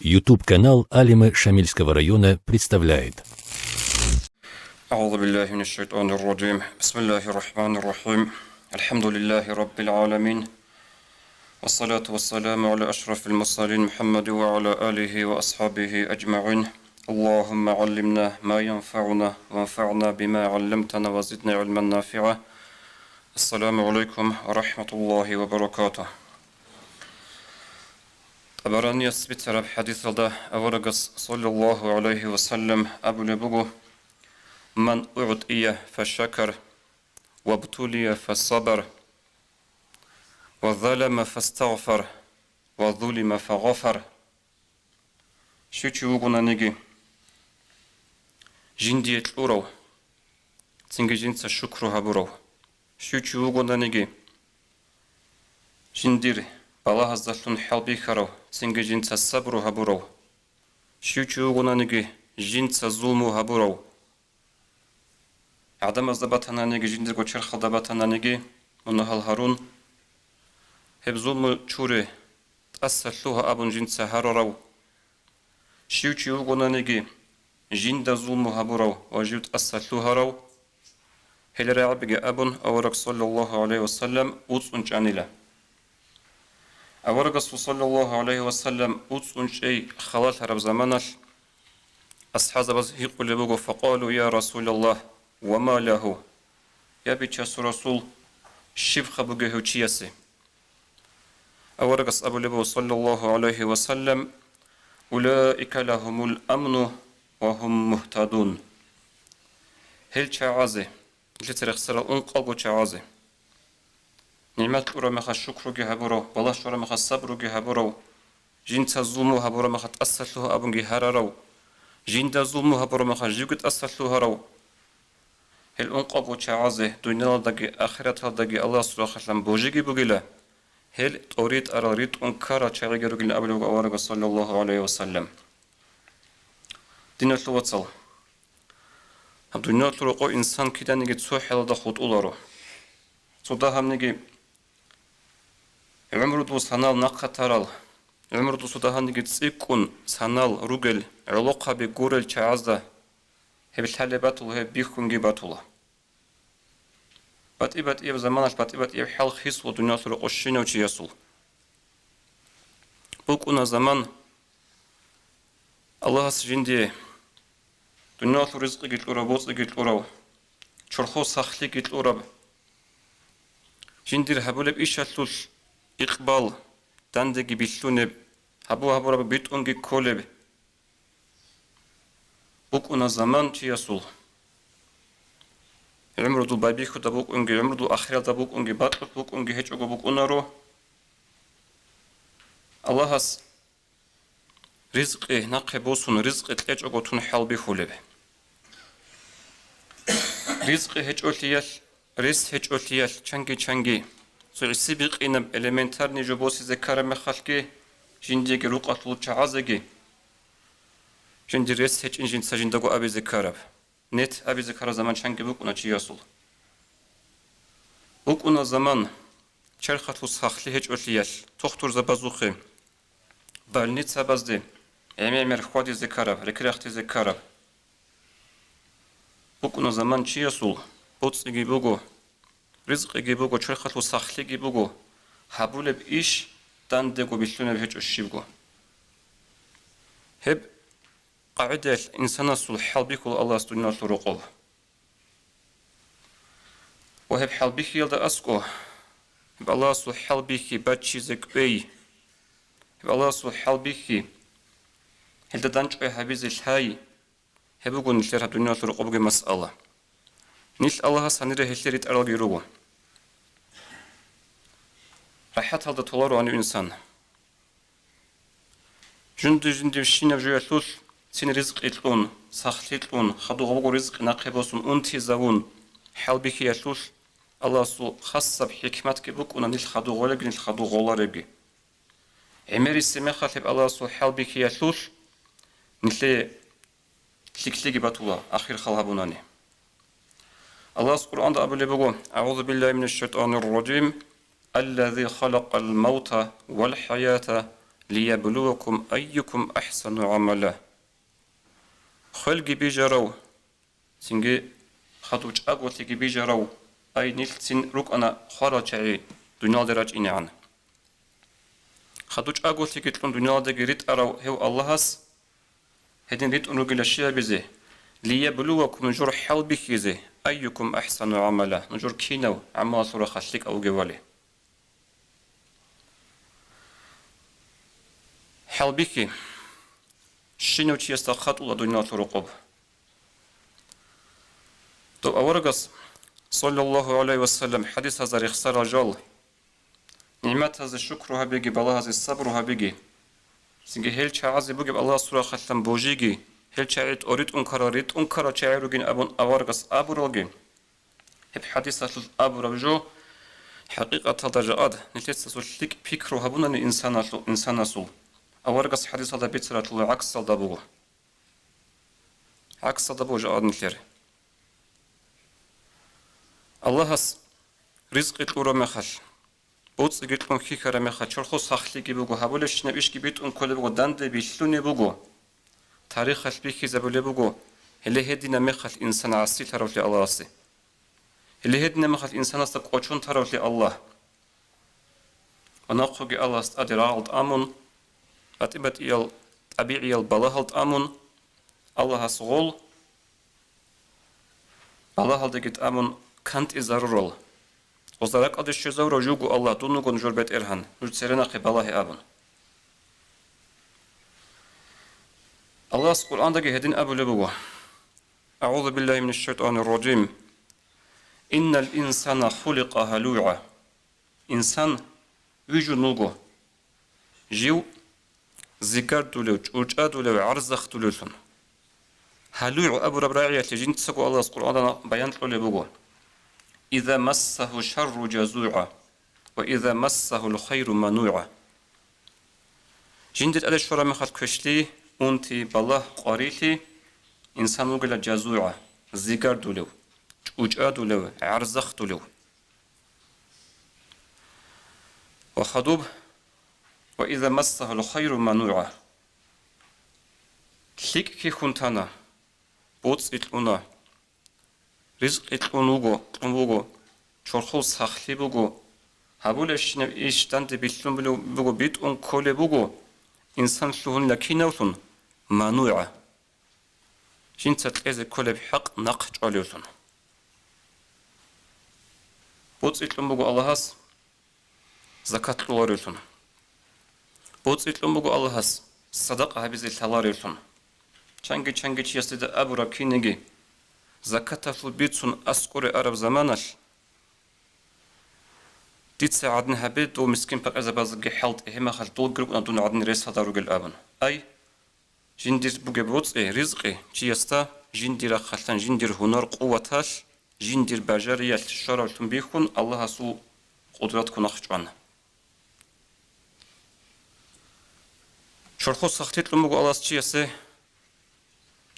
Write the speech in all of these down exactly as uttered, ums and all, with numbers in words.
YouTube-канал Алимы Шамильского района представляет. أعوذ بالله من الشيطان الرجيم. بسم الله الرحمن الرحيم. الحمد لله رب العالمين. والصلاة والسلام على أشرف المرسلين محمد وعلى آله وأصحابه أجمعين. اللهم علمنا ما ينفعنا وانفعنا بما علمتنا وزدنا علما نافعا. السلام عليكم ورحمة الله وبركاته. ТӀабаранияс бицараб хӀадисалда аварагас, саллаллагьу гӀалайгьи ва саллам, абулеб буго: «Ман угӀтӀия фашакар, вабтулия фасабар, ва залама фастагъфар, ва зулима фагъафар». Щив чи вугонаниги жиндие кьурав, цинги жинца шукру гьабурав, щив чи вугонаниги жиндир балагьаздалъун хӀалбихьарав, цинги жинца сабру гьабурав, щив чи вугонаниги жинца зулму гьабурав, гӀадамазда батананиги, жиндирго черхалда батананиги, мунагьал гьарун, гьеб зулму чуре, тӀаса лъугьа абун жинца гьарарав, щив чи вугонаниги, жинда зулму гьабурав ва жив тӀаса лъугьарав, гьел рагӀабиги абун, авараг, саллаллагьу гӀалайгьи ва саллам, уцӀцӀун чӀанила. Аварагасул, саллаллагьу гӀалайгьи ва саллам, уцӀцӀун чӀей халалъараб заманалъ, асхӀабзабаз гьикъулеб буго: «Факъалу, я Расулаллагь, ва ма лагьу?» Я Бичасул Расул, щибха бугеб гьев чиясе? Аварагас абулеб буго, саллаллагьу гӀалайгьи ва саллам: «Улаика лагьумул амну ва гьум мугьтадун». Гьел чагӀазе, нилъеца рехсарал ункъалго чагӀазе, нигӀмат кьураб мехалъ шукруги гьабурав, балагь щвараб мехалъ сабруги гьабурав, жинца зулму гьабураб мехалъ тӀаса лъугьа абунги гьарарав, жинда зулму гьабураб мехалъ живги тӀаса лъугьарав, гьел ункъабго чагӀазе дуниялалдаги ахираталдаги Аллагьасул рахъалъан божиги бугила, гьел тӀоритӀарал ритӀун ккарал чагӀиги ругилан абулеб буго аварагас, саллаллагьу гӀалайгьи ва саллам. Диналъул вацал, гьаб дуниялалъул рокъов инсан киданиги цо хӀалалда хутӀуларо. Цо дагьабниги гӀумрудул санал нахъа тарал, гӀумрудул цо дагьабниги цӀикӀкӀун санал ругел гӀолохъаби гурел чагӀазда гьеб лъалеб батула, гьеб бихьунги батула. БатӀи-батӀияб заманалъ батӀи-батӀияб хӀал хисула дуниялалъул рокъов щинав чиясул. БукӀуна заман, Аллагьас жиндие дуниялалъул ризкъиги кьураб, боцӀиги кьурав, чорхол сахлъиги кьураб, жиндир гьабулеб ишалъулъ икъбал, дандеги билълъунеб, гьабу-гьабураб битӀунги кколеб букӀуна заман чиясул. ГӀумрудул байбихьуда букӀунги, гӀумрудул ахиралда букӀунги, бакьулъ букӀунги гьечӀого букӀунаро. Аллагьас ризкъи нахъе босун, ризкъи кьечӀого тун хӀалбихьулеб. Ризкъи гьечӀолъиялъ, рес гьечӀолъиялъ чанги-чанги, цо гӀиси бикъинаб элементарный жо босизе ккараб мехалъги, жиндиеги рукъалъул чагӀазеги, жиндир рес гьечӀин жинца жиндаго абизе ккараб, нет абизе ккараб заман чанги букӀуна чиясул. БукӀуна заман, черхалъул сахлъи гьечӀолъиялъ, тухтурзабазухъе, больницабазде гӀемер-гӀемер хьвадизе ккараб, рекерахъизе ккараб. БукӀуна заман чиясул, боцӀиги буго, ризкъиги буго, черхалъул сахлъиги буго, гьабулеб иш дандего билълъунеб гьечӀо щибго. Гьеб къагӀидаялъ инсанасул хӀалбихьула Аллагьас дуниялалъул рокъоб. Ва гьеб хӀалбихьиялда аскӀо, гьеб Аллагьасул хӀалбихьи баччизе кӀвей, гьеб Аллагьасул хӀалбихьи, гьелда дандчӀвай гьабизе лъай, гьеб буго нилъер гьаб дуниялалъул рокъоб бугеб масъала. Нилъ Аллагьас гьанире гьелъие ритӀаралги руго. РахӀаталда толаро гьанив инсан. Жинди-жиндив щинаб жоялъулъ цин ризкъи кьун, сахлъи кьун, хадув гъобго ризкъи нахъе босун унтизавун хӀалбихьиялъулъ Аллагьасул хасаб хӀикматги букӀуна нилъ хадув гъолебги, нилъ хадув гъоларебги. ГӀемерисеб мехалъ гьеб Аллагьасул хӀалбихьиялъулъ нилъее лъикӀлъиги батула, ахир хал гьабунани. Аллагьас Къуръанда абулеб буго: «أعوذ بالله من الشيطان الرجيم. الذي خلق الموت والحياة лияблувакум айюкум ахсану амала. Хвелги бижарав, цинги хадуб чӀаголъиги бижарав, ай нилъцин рукӀана хварал чагӀи дуниялде рачӀинегӀан. Хадуб чӀаголъиги кьун дуниялдаги ритӀарав гьев Аллагьас гьедин ритӀун ругила щиб гьабизе? Лияблувакум, нужер хӀалбихьизе, айюкум ахсану амала, нужер кинав гӀамалалъул рахъалъ лъикӀав вугевали. ХӀалбихьи, щинав чиясда хатӀула дуниялалъул рокъоб. Дов аварагас, саллаллагьу гӀалайгьи вассалам, хӀадисазда рехсарал жал, нигӀматазе шукру гьабиги, балагьазе сабру гьабиги. Цинги гьел чагӀазе бугеб Аллагьасул рахъалъан божиги, гьел чагӀи тӀоритӀун ккарал, ритӀун ккарал чагӀи ругин абун аварагас абуралги, гьеб хӀадисалъулъ абураб жо, хӀакъикъаталда жакъад нилъеца цо лъикӀ пикру гьабунани инсаналъу-, инсанасул, аварагас хӀадисалда бицаратлъула гӀаксалда буго. ГӀаксалда буго жакъад нилъер. Аллагьас ризкъи кьураб мехалъ, боцӀиги кьун хьихьараб мехалъ, чорхол сахлъиги буго, гьабулебщинаб ишги битӀун кколеб буго, данде билълъунеб буго. Тарихалъ бихьизабулеб буго, гьеле гьединаб мехалъ инсан гӀасилъаравлъи Аллагьасе. Гьеле гьединаб мехалъ инсанасда кӀочон таравлъи Аллагь. Ва нахъеги Аллагьас тӀаде рагъал тӀамун, батӀи-батӀиял тӀабигӀиял балагьал тӀамун, Аллагьас гъол, балагьалдаги тӀамун кантӀизарурал, гъозда ракӀалде щвезавурав жуго Аллагь, дун вуго нужер БетӀергьан, нуж церенахъе балагье абун. Аллагьас Къуръандаги гьедин абулеб буго: «АгӀузу биллагьи минаш шайтӀанир ражим. Иннал инсана хуликъа гьалугӀа». Инсан вижун вуго жив зигардулев, чӀучӀадулев, гӀарзахдулевлъун. ГьалугӀ абураб рагӀиялъе жинцаго Аллагьас Къуръаналда баян кьолеб буго: «Иза массагьу шарру жазугӀа, ва иза массагьул хайру манугӀа». Жиндир тӀаде щвараб мехалъ квешлъи, унти, балагь, къварилъи, инсан вугила жазугӀа, зигардулев, чӀучӀадулев, гӀарзахдулев. Ва хадуб, «Ва иза массагьул хайру манугӀа». ЛъикӀ хьихьун тана, боцӀи кьуна, ризкъи кьун вуго, кьун вуго, чорхол сахлъи буго, гьабулебщинаб иш данде билълъун буго, битӀун кколеб буго, инсан лъугьунила кинавлъун? МанугӀа. Жинца кьезе кколеб хӀакъ нахъ чӀвалевлъун. БоцӀи кьун буго Аллагьас закат кьоларевлъун. БоцӀи кьун буго Аллагьас садакъа гьабизе лъаларевлъун. Чанги-чанги чияс дида абураб кинеги, закаталъул бицун аскӀоре араб заманалъ, дица гӀадин гьабе, дов мискин-пакъирзабазги хӀалтӀе, гьеб мехалъ долги рукӀуна дун гӀадин ресалда ругел абун. Ай, жиндир бугеб боцӀи, ризкъи, чиясда жиндир рахъалъан, жиндир гьунар-къуваталъ, жиндир бажариялъ щваравлъун бихьун, Аллагьасул къудратго нахъ чӀвана. Чорхол сахлъи кьун буго Аллагьас чиясе,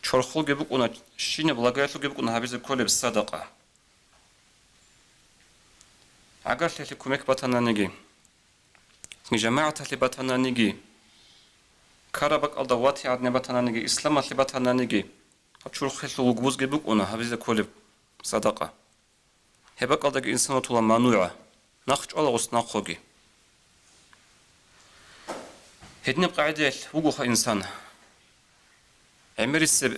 чорхолги букӀуна, щинаб лагаялъулги букӀуна гьабизе кколеб садакъа. ГӀагарлъиялъе кумек батананиги, жамагӀаталъе батананиги, ккараб бакӀалда ватигӀадне батананиги, исламалъе батананиги, гьаб чурхелъул лугбузги букӀуна гьабизе кколеб садакъа. Гьеб бакӀалдаги инсан ватула манугӀа, нахъ чӀвала гъос нахъоги. Гьединаб къагӀидаялъ вугоха инсан. ГӀемерисеб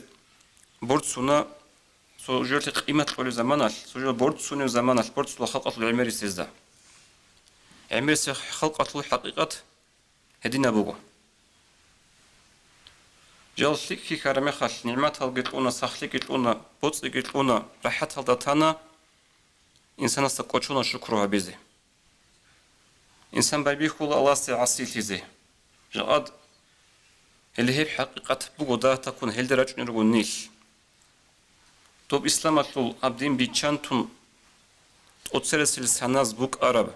борцуна, цо жоялъе къимат кьолеб заманалъ, цо жо борцунеб заманалъ борцула халкъалъул гӀемерисезда. ГӀемерисеб халкъалъул хӀакъикъат гьединаб буго. Жал лъикӀ хьихьараб мехалъ, нигӀматалги кьуна, сахлъиги кьуна, боцӀиги кьуна, рахӀаталда тана, инсанасда кӀочона шукру гьабизе. Инсан байбихьула Аллагьасде гӀасилъизе. Жакъад гьеле гьеб хӀакъикъат буго, дагьтаккун гьелде рачӀунел руго нилъ. Доб исламалъул гьаб дин биччан тун, тӀоцересел саназ букӀараб,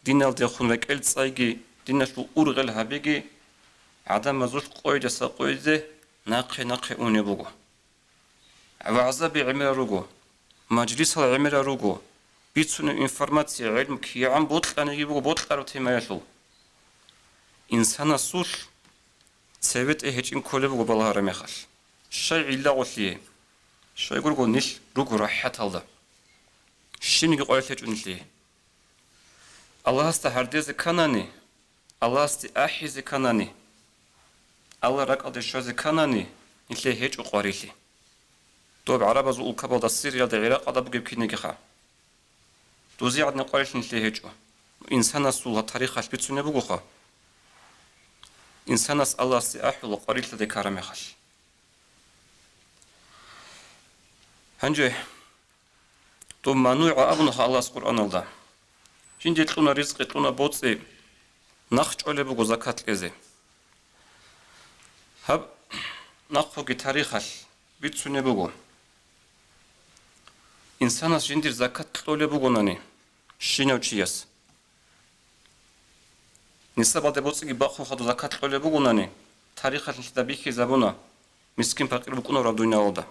диналдехун рекӀел цӀайги, диналъул ургъел гьабиги, гӀадамазулъ къойидаса къойизе нахъе-нахъе унеб буго. ВагӀзаби гӀемерал руго, мажлисал гӀемерал руго, бицунеб информация, гӀелму кигӀан бокьаниги буго бокьараб темаялъул. Инсанасулъ цеве тӀе гьечӀин кколеб буго балагьараб мехалъ. Щай гӀиллагъулъие? Щайгурго нилъ руго рахӀаталда. Щибниги къварилъи гьечӀо нилъее. Аллагьасда гьардезе кканани, Аллагьасде ахӀизе кканани, Аллагь ракӀалде щвезе кканани, нилъее гьечӀо къварилъи. Доб гӀарабазул улкабалда, Сириялда, ГӀиракъалда бугеб кинигиха. Дузе гӀадин къварилъи нилъее гьечӀо. Инсанасул гьаб тарихалъ бицунеб бугоха. Инсанас Аллагьасде ахӀула къварилъаде ккараб мехалъ. Гьанже доб МанугӀа абунаха Аллагьас Къуръаналда: «Жинде кьуна ризкъи, кьуна боцӀи, нахъ чӀолеб буго закат кьезе». Гьаб нахъоги тарихалъ бицунеб буго. Инсанас жиндир закат кьолеб бугонани, щинав чияс, нисабалде боцӀиги бахъун хадуб закат кьолеб бугонани, тарихалъ нилъеда бихьизабуна мискин-пакъир букӀунараб дуниялалда.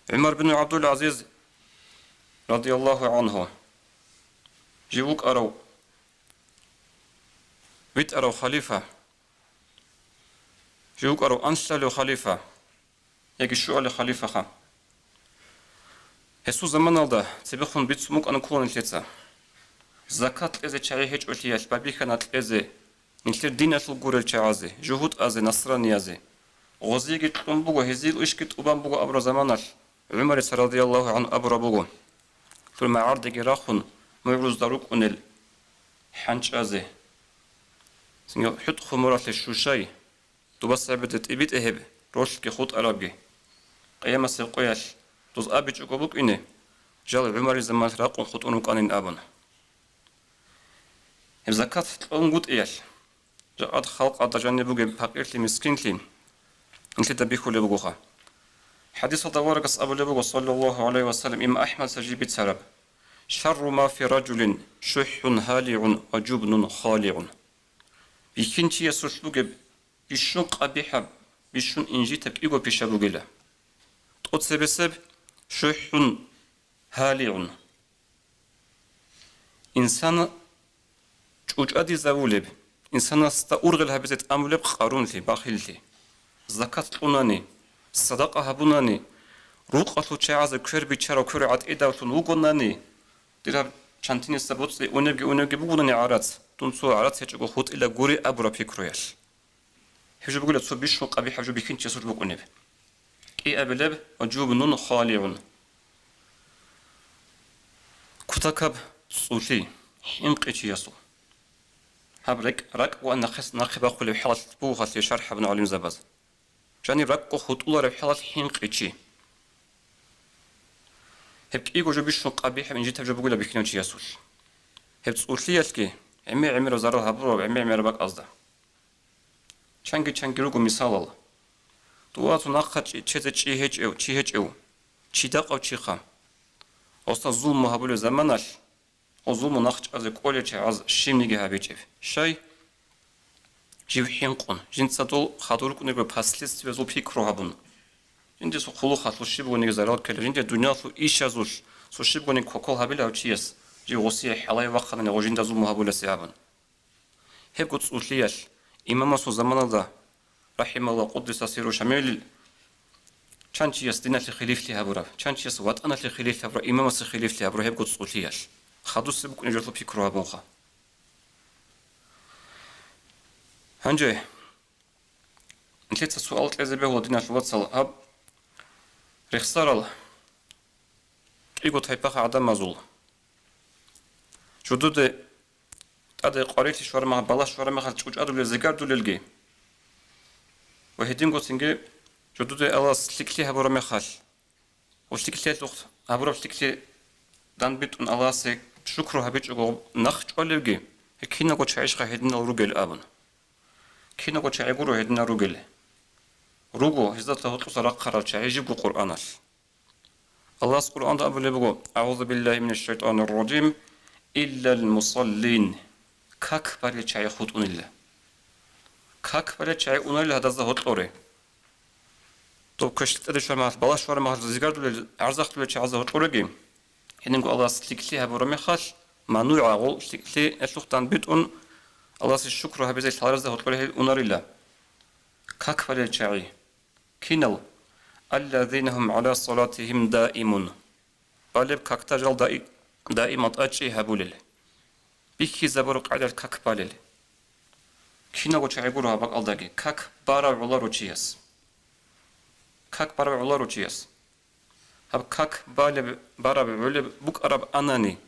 ГӀумар бин ГӀабдул-ГӀазиз, радияллагьу гӀангьу, жив вукӀарав витӀарав халифа, жив вукӀарав анлъалев халифа, яги щуалев халифаха. Гьесул заманалда цебехун бицун букӀана ккола нилъеца. Закат кьезе чагӀи гьечӀолъиялъ, байбихьана кьезе, нилъер диналъул гурел чагӀазе, жугьутӀазе, насраниязе. Гъозиеги кьун буго, гьезие ишги тӀубан буго абураб заманалъ, ГӀумарица радияллагьу гӀангьу абураб буго: «Дур магӀардеги рахун, мугӀрузда рукӀунел хӀанчӀазе, цинги хӀутӀ хумуралъе щущай, дубасабиде тӀибитӀе гьеб ролъги хутӀарабги. Къиямасеб къоялъ дуз абичӀого букӀине, жал ГӀумарил заманалъ ракъун хутӀун рукӀанин», – абун. Гьеб закат кьунгутӀиялъ, жакъад халкъалда жаниб бугеб пакъирлъи-мискинлъи нилъеда бихьулеб бугоха. ХӀадисалда аварагас абулеб буго, саллаллагьу гӀалайгьи ва саллам, имам АхӀмадица жиб бицараб: «Шарру ма фи ражулин шухӀун гьалигӀун ва жубнун халигӀун». Бихьинчиясулъ бугеб бищун къабихӀаб, бищун инжитаб кӀиго пиша бугила. ТӀоцебесеб шухӀун гьалигӀун. Инсан чӀучӀадизавулеб, инсанасда ургъел гьабизе тӀамулеб къарунлъи, бахиллъи. Закат кьунани, садакъа гьабунани, рукъалъул чагӀазе квер биччарав квер гӀатӀидавлъун вугонани, дир гьаб чантиниса боцӀи унебги-унебги бугонани гӀарац, дун цо гӀарац гьечӀого хутӀила гури абураб пикруялъ. Гьеб жо бугила цо бищун къабихӀаб жо бихьинчиясулъ букӀунеб. КӀиабилеб ва жубнун халигӀун. Кутакаб цӀулъи, хӀинкъичиясул. Гьаб рекӀ-, ракӀ ва нахъес-, нахъе бахъулеб хӀалалъ бугохалъе шархӀ гьабуна гӀалимзабаз. Жаниб ракӀго хутӀулареб хӀалалъ хӀинкъичи. Гьеб кӀиго жо бищун къабихӀаб инжитаб жо бугила бихьинав чиясулъ. Гьеб цӀулъиялъги гӀемер-гӀемераб зарал гьабураб гӀемер-гӀемераб бакӀазда. Чанги-чанги руго мисалал. Дова цо нахъа чӀи-, чезе чӀи гьечӀев, чи гьечӀев, чи дакъав чиха. Гъосда зулму гьабулеб заманалъ, гъо зулму нахъчӀвазе кӀолел чагӀаз щибниги гьабичӀеб. Щай? Жив хӀинкъун, жинца дол хадур рукӀунего последствиязул пикру гьабун. Жиндир цо хъулухъалъул щибгониги зарал ккела, жиндир дуниялалъул ишазулъ цо щибгониги кокол гьабила гьав чияс, жив гъосие хӀалай вахъанани гъо жинда зулму гьабулесе абун. Гьебго цӀулъиялъ, имамасул заманалда, рахӀимагьуллагь, къуддиса сирругьу шамилил, чан чияс диналъе хилифлъи гьабураб, чан чияс ватӀаналъе хилифлъи гьабураб, имамасе хилифлъи гьабураб гьебго цӀулъиялъ. Хадусеб букӀунеб жоялъул пикру гьабунха. Гьанже нилъеца суал кьезе бегьула, диналъул вацал, гьаб рехсарал кӀиго тайпаха гӀадамазул. Жудуде тӀаде къварилъи щвараб мехалъ, балагь щвараб мехалъ чӀучӀадулел, зигардулелги ва гьединго цинги жудуде Аллагьас лъикӀлъи гьабураб мехалъ, ва лъикӀлъиялъухъ гьабураб лъикӀлъи данбитӀун Аллагьасе шукру гьабичӀого нахъ чӀвалевги, гьеб киналго чагӀищха гьединал ругел абун. Киналго чагӀи гуро гьединал ругел. Руго гьезда гьоркьоса рахъарал чагӀи жибго Къуръаналъ. Аллагьас Къуръанда абулеб буго: «АгӀузу биллагьи минаш шайтанир ражим, иллал мусаллин». Как балел чагӀи хутӀунила. Как балел чагӀи унарила гьадазда гьоркьоре. Доб квешлъи тӀаде щвараб мехалъ, балагь щвараб мехалъ, зигардулел, гӀарзахъулел чагӀазда гьоркьореги, гьединго Аллагьас лъикӀлъи гьабураб мехалъ, манугӀа гъол лъикӀлъи гьелъухъ данбитӀун, Аллагьасе шукру гьабизе лъаларезда гьоркьор гьел унарила. Как балел чагӀи. Кинал? Аллазина гьум гӀала салатигьим даимун. Балеб какда жал даи-, даимал тӀадчӀи гьабулел. Бихьизабураб къагӀидалъ как балел. Киналго чагӀи гуро гьаб бакӀалдаги, как бараб гӀоларо чияс. Как бараб гӀоларо чияс. Гьаб как балеб, бараб гӀолеб букӀараб анани,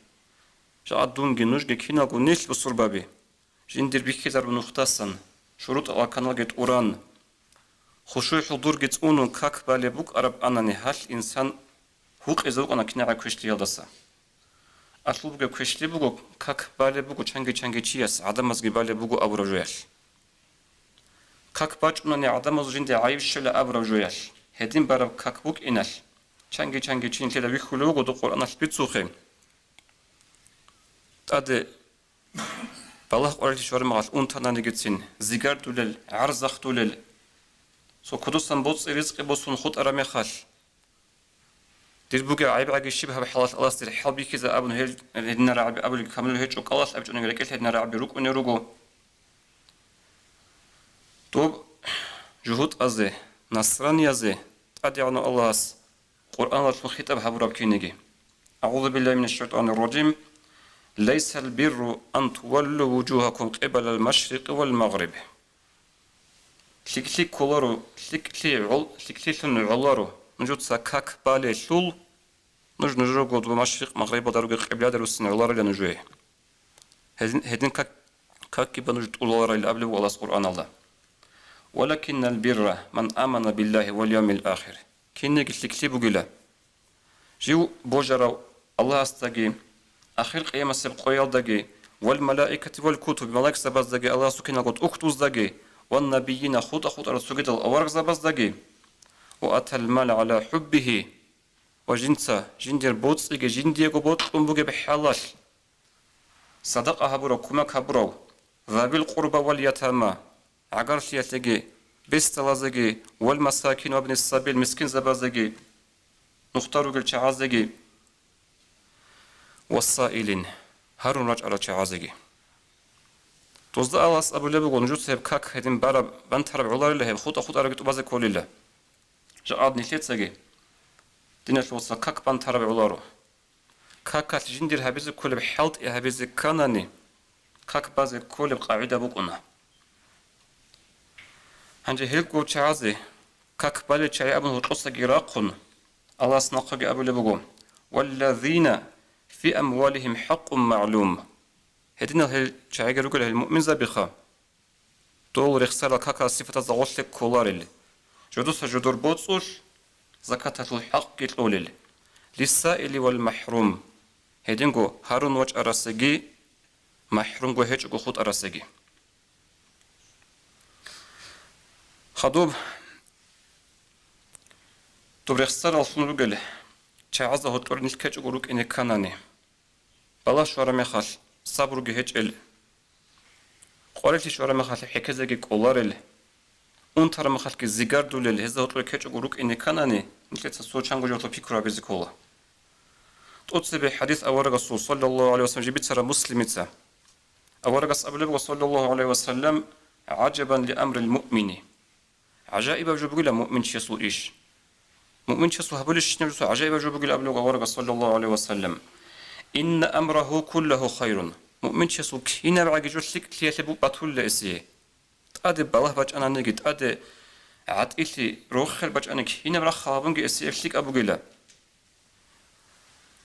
жагӀад дунги нужги киналго нилъ бусурбаби, жиндир бихьизараб нухдасан, шурутӀал-арканалги тӀуран, хушуй-хӀудурги цӀунун как балеб букӀараб анани, гьалъ инсан гьукъизе вукӀана кинагӀа квешлъиялдаса. Алъул бугеб квешлъи буго, как балеб буго чанги-чанги чияс, гӀадамазги балеб буго абураб жоялъ. Как бачӀунани гӀадамазул жинде гӀайиб щвела абураб жоялъ, гьедин бараб как букӀиналъ, чанги-чанги чи нилъеда вихьулев вуго доб Къуръаналъ бицухъе. ТӀаде балагь къварилъи щвараб мехалъ унтананигицин, зигардулел, гӀарзахдулел, цо кодосан боцӀи ризкъи босун хутӀараб мехалъ, дир бугеб гӀайиб гӀаги щиб гьаб хӀалалъ Аллагьас дир хӀал бихьизе абун гьел гьединал рагӀаби абулеб камилал гьечӀо, кӀалалъ абичӀониги рекӀелъ гьединал рагӀаби рукӀунел руго. Доб жугьутӀазе, насраниязе ТӀадегӀанав Аллагьас Къуръаналъул хитӀаб гьабураб кинеги. أعوذ بالله من الشيطان الرجيم. ليس البر أن تولوا وجوهكم قبل المشرق والمغرب. ЛъикӀлъи кколаро, лъикӀлъи гӀол-, лъикӀлъилъун гӀоларо нужеца как балелъул, нуж нужерго доб машрикъ-магърибалда ругел къибладе руссин гӀоларила нужее. Гьедин, гьедин как, какги ба нуж тӀуларайилан абулеб буго Аллагьас Къуръаналда. ولكن البر من آمن بالله واليوم الآخر. Кинеги лъикӀлъи бугила. Жив божарав Аллагьасдаги, ахир къиямасеб къоялдаги, والملائكة والكتب, малаикзабаздаги, Аллагьасул киналго тӀухьдуздаги, والنبيين, хутӀа-хутӀарал цогидал аварагзабаздаги, وآتى المال على حبه, ва жинца жиндир боцӀиги жиндиего бокьун бугеб хӀалалъ, садакъа гьабурав, кумек гьабурав, ذوي القربى واليتامى, гӀагарлъиялъеги, бесдалазеги, والمساكين وابن السبيل, мискинзабазеги, нухда ругел чагӀазеги, والسائلين, гьарун рачӀарал чагӀазеги. Дозда Аллагьас абулеб буго, нужеца гьеб как гьедин бараб, бантараб гӀоларила гьеб, хутӀа-хутӀарабги тӀубазе кколила. Жакъад нилъецаги диналъул вацал как бантараб гӀоларо. Какалъ жиндир гьабизе кколеб хӀалтӀи гьабизе кканани, как базе кколеб къагӀида букӀуна. Гьанже гьелго чагӀазе, как балел чагӀи абун гьоркьосаги рахъун, Аллагьас нахъеги абулеб буго: والذين في أموالهم حق معلوم. Гьединал гьел чагӀиги ругел гьел муъминзабиха. Дол рехсарал какал сифатазда гъорлъе кколарел, жодоса жодор боцӀулъ закаталъул хӀакъги кьолел, للسائل والمحروم, гьединго гьарун вачӀарасеги, махӀрумго гьечӀого хутӀарасеги. Хадуб, доб рехсараллъун ругел чагӀазда гьоркьор нилъ ккечӀого рукӀине кканани, балагь щвараб мехалъ сабруги гьечӀел, къварилъи щвараб мехалъ хӀехьезеги кӀоларел, унтараб мехалъги зигардулел гьезда гьоркьор ккечӀого рукӀине кканани, нилъеца цо чанго жоялъул пикру гьабизе ккола. ТӀоцебе хӀадис аварагасул, саллаллагьу гӀалайгьи вассалам, жиб бицараб Муслимица. Аварагас абулеб буго, саллаллагьу гӀалайгьи вассалам: عجبا لأمر المؤمن. ГӀажаибаб жо бугила муъминчиясул иш. Муъминчиясул гьабулебщинаб жо гӀажаибаб жо бугила абулеб аварагас, саллаллагьу гӀалайгьи вассалам: إن أمره كله خير. Муъминчиясул кинабгӀаги жо лъикӀлъиялъе бу-, батулила эсие. ТӀаде балагь бачӀананиги, тӀаде гӀатӀилъи, рохел бачӀани кинаб рахъал гьабунги эсие лъикӀаб бугила.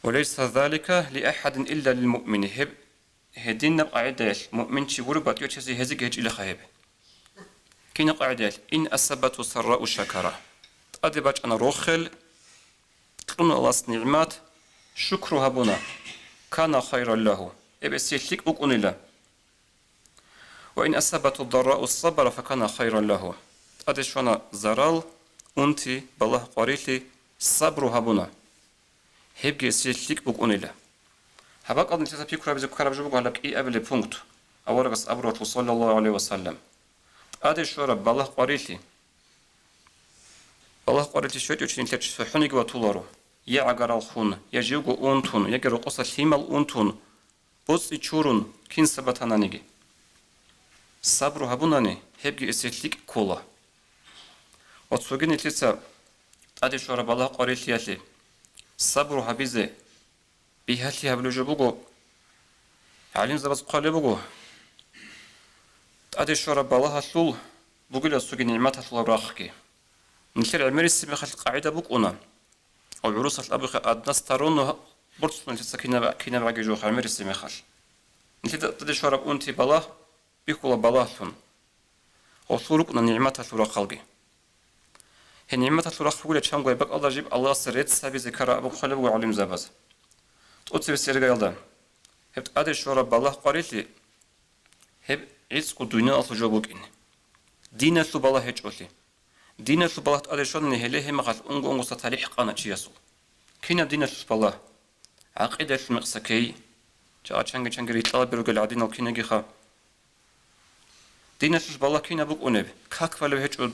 وليس ذلك لأحد إلا للمؤمن. Гьеб Гьединаб къагӀидаялъ муъминчи гуреб батӀиячиясе гьезиги гьечӀилаха гьеб. Кинаб къагӀидаялъ? إن أصابته سراء شكر. ТӀаде бачӀана рохел, кьуна Аллагьас нигӀмат, шукру гьабуна, كان خيرا له. Гьеб эсие лъикӀ букӀунила. وإن أصابته ضراء صبر فكان خيرا له. ТӀаде щвана зарал, унти, балагь-къварилъи, сабру гьабуна. Гьебги эсие лъикӀ букӀунила. Гьаб бакӀалда нилъеца пикру гьабизе ккараб жо буго гьалаб кӀиабилеб пункт, аварагас абуралъул, саллаллагьу гӀалайгьи вассалам. ТӀаде щвараб балагь-къварилъи. Балагь-къварилъи щвечӀев чи нилъер цохӀониги ватуларо, я гӀагарал хун, я живго унтун, яги рокъоса лъимал унтун, боцӀи чурун, кин сабатананиги. Сабру гьабунани, гьебги эсир лъикӀ ккола. Ва цоги нилъеца тӀаде щвараб балагь къварилъиялъе сабру гьабизе бигьалъи гьабулеб жо буго. ГӀалимзабаз хъвалеб буго, тӀаде щвараб балагьалъул бугила цоги нигӀматалъулаб рахъги. Нилъер гӀемерисеб мехалъ къагӀида букӀуна, ва гӀурусалъ абухъе односторонно борцӀун нилъеца кинаб-, кинабгӀаги жо гӀемерисеб мехалъ. Нилъеда тӀаде щвараб унти балагь бихьула балагьлъун. Гъолъул рукӀуна нигӀматалъул рахъалги. Гьеб нигӀматалъул рахъ бугила чанго гьеб бакӀалда жиб Аллагьасда рецц гьабизе ккараб абун хъвалеб буго гӀалимзабаз. ТӀоцебесеб иргаялда, гьеб тӀаде щвараб балагь къварилъи, гьеб гӀицӀго дуниялалъул жо букӀине. Диналъул балагь гьечӀолъи. Диналъул балагь тӀаде щванани гьеле гьеб мехалъ унго-унгоса талихӀ къана чиясул. Кинаб диналъул балагь? ГӀакъидаялъул мекъса ккей. Чагъа чанги-чанги рикьалаби ругел гӀадинал кинагиха. Диналъул балагь кинаб букӀунеб? Как балеб гьечӀо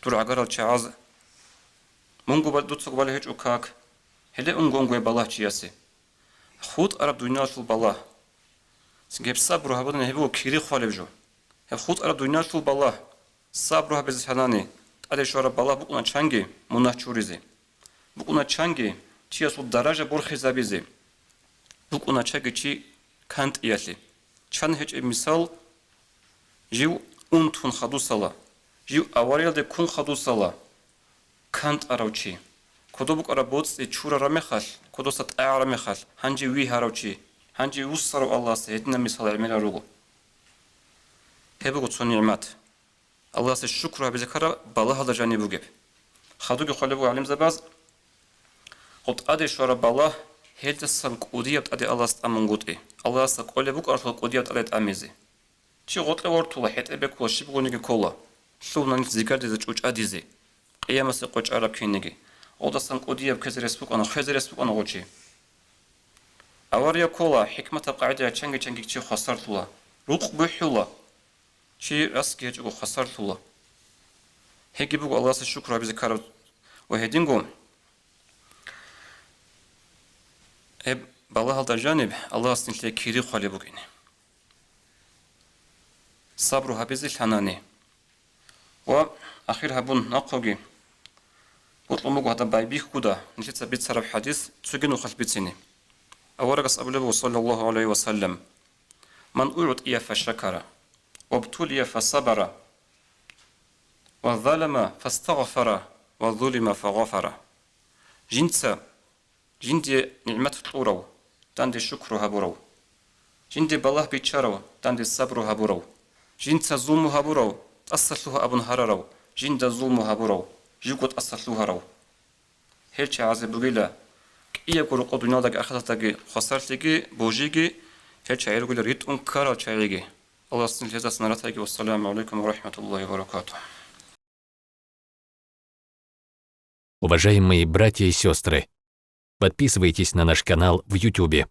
дур гӀагарал чагӀаз? Мунго бал-, дуцаго балеб гьечӀо как? Гьеле унго-унгояб балагь чиясе. ХутӀараб дуниялалъул балагь. Гьеб сабру гьабуни гьеб буго кири хъвалеб жо. Гьеб хутӀараб дуниялалъул балагь, сабру гьабизе лъанани, тӀаде щвараб балагь букӀуна чанги мунагь чуризе. БукӀуна чанги чиясул даража борхизабизе. БукӀуна чанги чи кантӀиялъе. Чан гьечӀеб мисал, жив унтун хадусала, жив авариялде ккун хадусала, кантӀарав чи. Кодоб букӀараб боцӀи чурараб мехалъ, кодоса тӀагӀараб мехалъ, гьанже вигьарав чи, гьанже вуссарав Аллагьасда гьединаб мисал гӀемерал руго. Гьеб буго цо нигӀмат. Аллагьасе шукру гьабизе ккараб балагьалда жаниб бугеб. Хадуги хъвалеб буго гӀалимзабаз, гъоб тӀаде щвараб балагь, гьелдасан кӀудияб тӀаде Аллагьас тӀамунгутӀи. Аллагьасда кӀолеб букӀаралъула кӀудияб тӀаде тӀамизе. Чи гъоркье вортула, хӀетӀе бекула, щибгониги ккола, лъугьунанилъ зигардизе, чӀучӀадизе, къиямасе къо чӀараб кинниги. Гъодасан кӀудияб ккезе рес букӀана, хвезе рес букӀана гъо чи. Авария ккола, хӀикматаб къагӀидаялъ чанги-чанги чи хвасарлъула, рукъ бухӀула, чи расги гьечӀого хвасарлъула. Гьебги буго Аллагьасе шукру гьабизе ккараб ва гьединго гьеб балагьалда жаниб Аллагьас нилъее кири хъвалеб букӀине. Сабру гьабизе лъанани. Ва ахир гьабун нахъоги, бокьун буго гьадаб байбихьуда нилъеца бицараб хӀадис цоги нухалъ бицине. Аварагас абулеб буго, саллаллагьу гӀалайгьи ва саллам: «Ман угӀтӀия фашакара, вабтулия фасабара, ва залама фастагъфара, ва зулима фагъафара». Жинца Жинде нигӀмат кьурав, данде шукру гьабурав. Жинде балагь биччарав, данде сабру гьабурав. Жинца зулму гьабурав, тӀасалъугьа абун гьарарав, жинда зулму гьабурав, живго тӀасалъугьарав. Гьел чагӀазе бугила кӀиябго рокъоб дуниялдаги ахираталдаги хвасарлъиги, божиги, гьел чагӀи ругила ритӀун ккарал чагӀиги. Аллагьас нилъеца наратаги. Вассаламу гӀалайкум ва рахӀматуллагьи ва баракатугь. Уважаемые братья и сестры, подписывайтесь на наш канал в Ютубе,